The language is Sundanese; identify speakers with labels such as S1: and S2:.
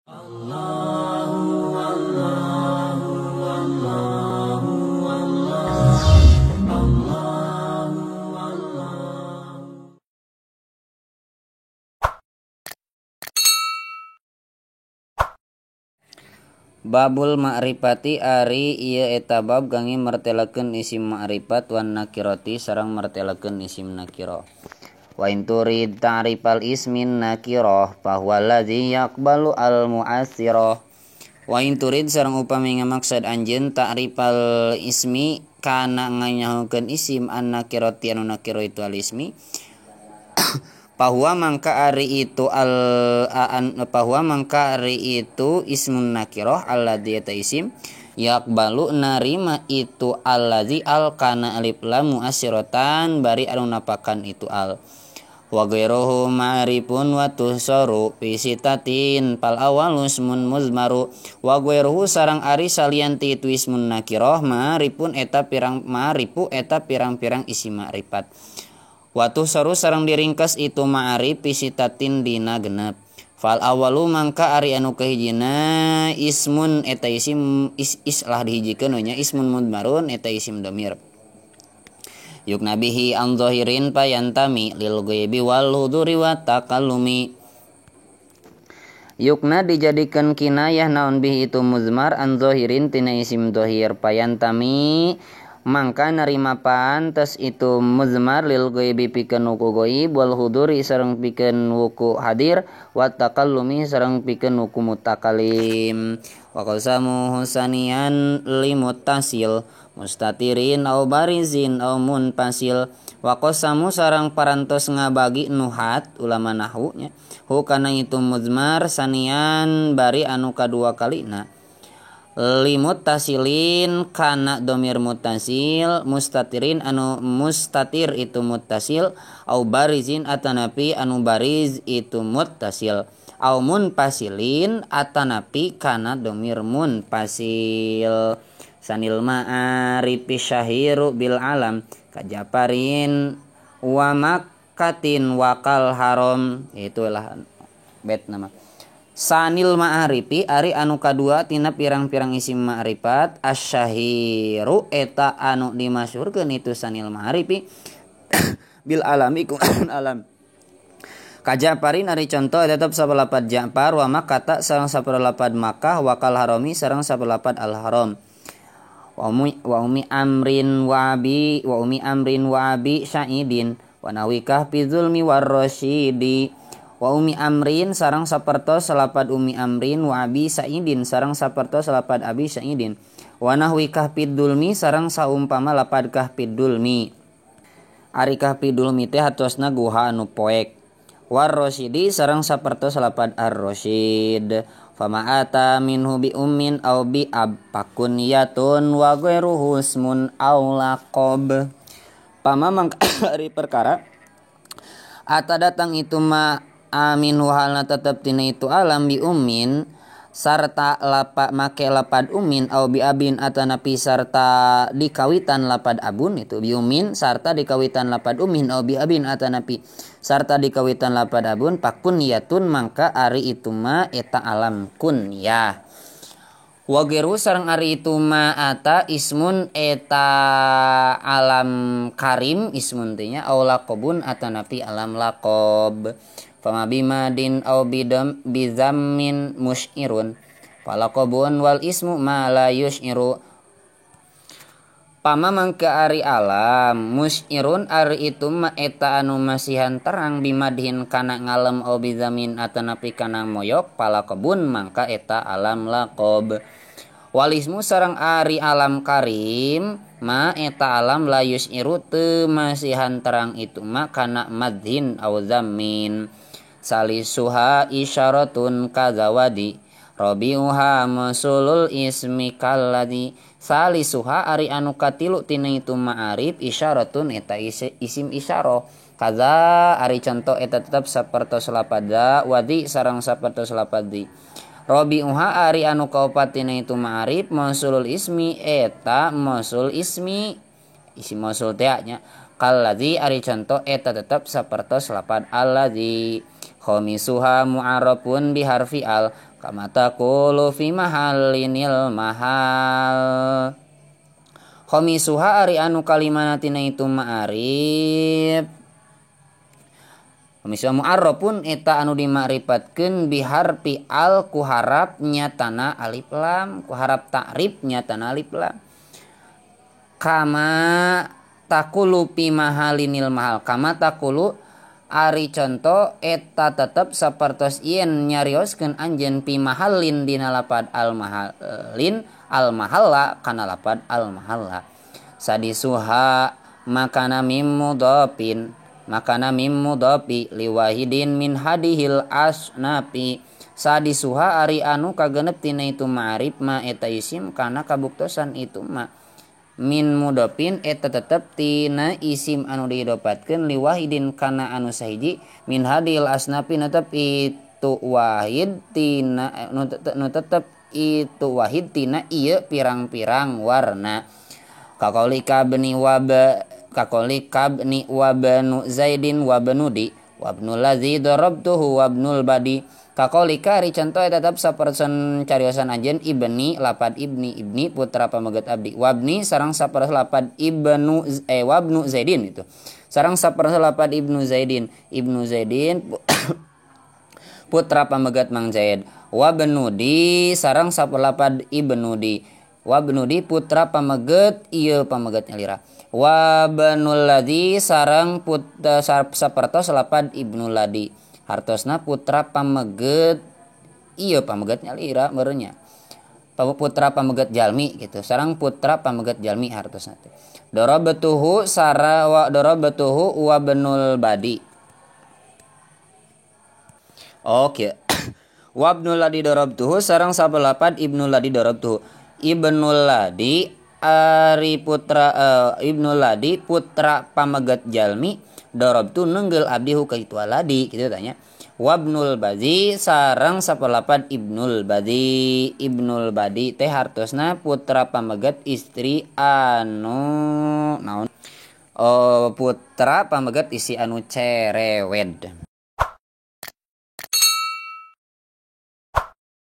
S1: Babul ma'rifati ari ieu eta bab kangge martelakeun isim ma'rifat wan nakirati sareng martelakeun isim nakirah. Wa in turid ta'rifal ismin nakirah fa huwa allazi yaqbalu al mu'assirah. Wa in turid sareng upami ngamaksud anjeun ta'rifal ismi kana nganyahokeun isim an nakirati anu nakirah itu al ismi bahwa mangka ari itu al an bahwa mangka ari itu ismun nakirah alladzi eta isim yaqbalu narima itu alladzi al kana alif lam muassiratan bari anu napakan itu al wa ghairuhu ma'rifun wa tuhsaru fi sitatin fal awalu ismun muzmaru wa ghairuhu sareng ari salian ti itu ismun nakirah ma'rifun eta pirang ma'rifu eta pirang-pirang isim ma'rifat. Watuh saru sareng diringkas itu ma'arif pisitatin dina genep. Fal awalu mangka ari anu kahijina ismun eta isim is lah dihijikeun nya ismun mudmarun eta isim damir. Yuknabihi an zahirin payantami lil ghaibi wal huduri wa takallumi. Yukna dijadikeun kinayah naon bihi itu muzmar an zahirin tina isim zahir payantami mangka narima pantes itu muzmar lil ghaibi pikeun wuku ghaib wal huduri sareng pikeun wuku hadir wa takallumi sareng pikeun wuku mutakalim wa qasamu husanian limuttasil mustatirin au barizin au munfasil wa qasamu sareng parantos ngabagi nuhat ulama nahwu nya hu kana itu muzmar sanian bari anu kadua kalina limuttasilin kana domir muttasil mustatirin anu mustatir itu muttasil au barizin atanapi anu bariz itu muttasil au munfasilin atanapi kana domir munfasil sanil ma'arifi syahiru bil alam kajaparin wa makkatin wakal haram itulah bet nama sanil ma'arifi ari anu kadua tina pirang-pirang isim ma'rifat asyahiru eta anu dimasyhurkeun itu sanil ma'arifi bil alami ku alam kajaparin ari contoh tetep sapalapat Ja'far wa makkata sareng sapalapat Makkah wa kal harami sareng sapalapat al haram wa umi amrin wa abi wa umi amrin wa abi sa'idin wa nawikah fi zulmi war rasyidi wa umi amrin sareng sapertos salapad umi amrin wa abi sa'idin sareng sapertos salapad abi sa'idin wa nahwi kahfid dulmi sareng saumpama lapad kahfid dulmi ari kahfid dulmi teh hatosna guha anu poek war rasyidi sareng sapertos salapad ar-rasyid fama ata minhu bi ummin aw bi ab pakunyatun wa ghairuhu ismun aw laqab pama mangka ari perkara ata datang itu ma amin halna tetep tina itu alam bi ummin sarta lapa make lapad ummin au bi abin atanapi sarta dikawitan lapad abun itu bi ummin sarta dikawitan lapad ummin au bi abin atanapi sarta dikawitan lapad abun pakunyatun mangka ari itu ma eta alam kunyah wa ghairu sareng ari itu ma ata ismun eta alam karim ismun teh nya au laqabun atanapi alam laqab fama bimadin au bidam bizammin musyirun falaqabun wal ismu ma la yusyiru pama mangka ari alam musyirun ari itu ma eta anu masihan terang bimadhin kana ngalem au bizamin atanapi kana moyok falaqabun mangka eta alam laqab wal ismu sareng ari alam karim ma eta alam la yusyiru teu masihan terang itu ma kana madhin au zammin salisuha isyaratun kazawadi rabiuha masulul ismi kalladzi salisuha ari anu katilu tina itu ma'arif isyaratun eta isim isyarah kaza ari contoh eta tetep sapertos lapad wadi sareng sapertos lapad di rabiuha ari anu kaopat tina itu ma'arif masulul ismi eta masul ismi isim mausul teh nya kalladzi ari contoh eta tetep sapertos lapad alladzi. Khamisuha mu'arrafun biharfi al kama taqulu fi mahallinil mahal. Khamisuha ari anu kalimana tina itu ma'arif. Khamisuha mu'arrafun eta anu dimakrifat biharfi al ku harap nyatana alif lam, ku harap ta'rif nyatana alif lam. Kama taqulu fi mahalinil mahal, kama taqulu ari conto eta tetep sapertos yen nyarioskeun anjeun pi mahalin dina lapad al mahalin al mahalla kana lapad al mahalla. Sadisuha makana mim mudhafin makana mim mudhafi liwahidin min hadihil asnafi. Sadisuha ari anu kagenep tina itu ma'rif ma eta isim kana kabuktosan itu ma min mudhafin eta tetep tina isim anu diidopatkeun liwahidin kana anu sahiji min hadil asnafi tetep itu wahid tina nu tetep itu wahid tina ieu pirang-pirang warna. Kaqaulika bani wab kaqaulika bani wabnu zaidin wabnudi wabnul ladzi darabtuhu wabnul badi. Kaqaulika ari conto eta tetep saperson cariosan anjeun ibni lapad ibni ibni putra pamegat abdi wabni sareng sapertos lapad ibnu wabnu zaidin itu sareng sapertos lapad ibnu zaidin ibnu zaidin putra pamegat mang zaid wabnudi sareng sapertos lapad ibnudi wabnudi putra pamegat ieu pamegat nyalira wabnul ladzi sareng putra sapertos lapad ibnul ladi hartosna putra pameget ieu pameget nyalira meureunnya putra pameget jalmi gitu sareng putra pameget jalmi hartosna teh darabtuhu sara wa darabtuhu wa banul badi. Oke. Wabnul ladi darabtuhu sareng sapalapan ibnul ladi darabtuhu ibnul ladi ari putra ibnul ladi putra pameget jalmi darabtu nenggel abdi hu ka itu aladi kitu tanya. Wabnul badi sareng sapalapan ibnul badi ibnul badi teh hartosna putra pameget istri anu naon putra pameget isi anu cerewed.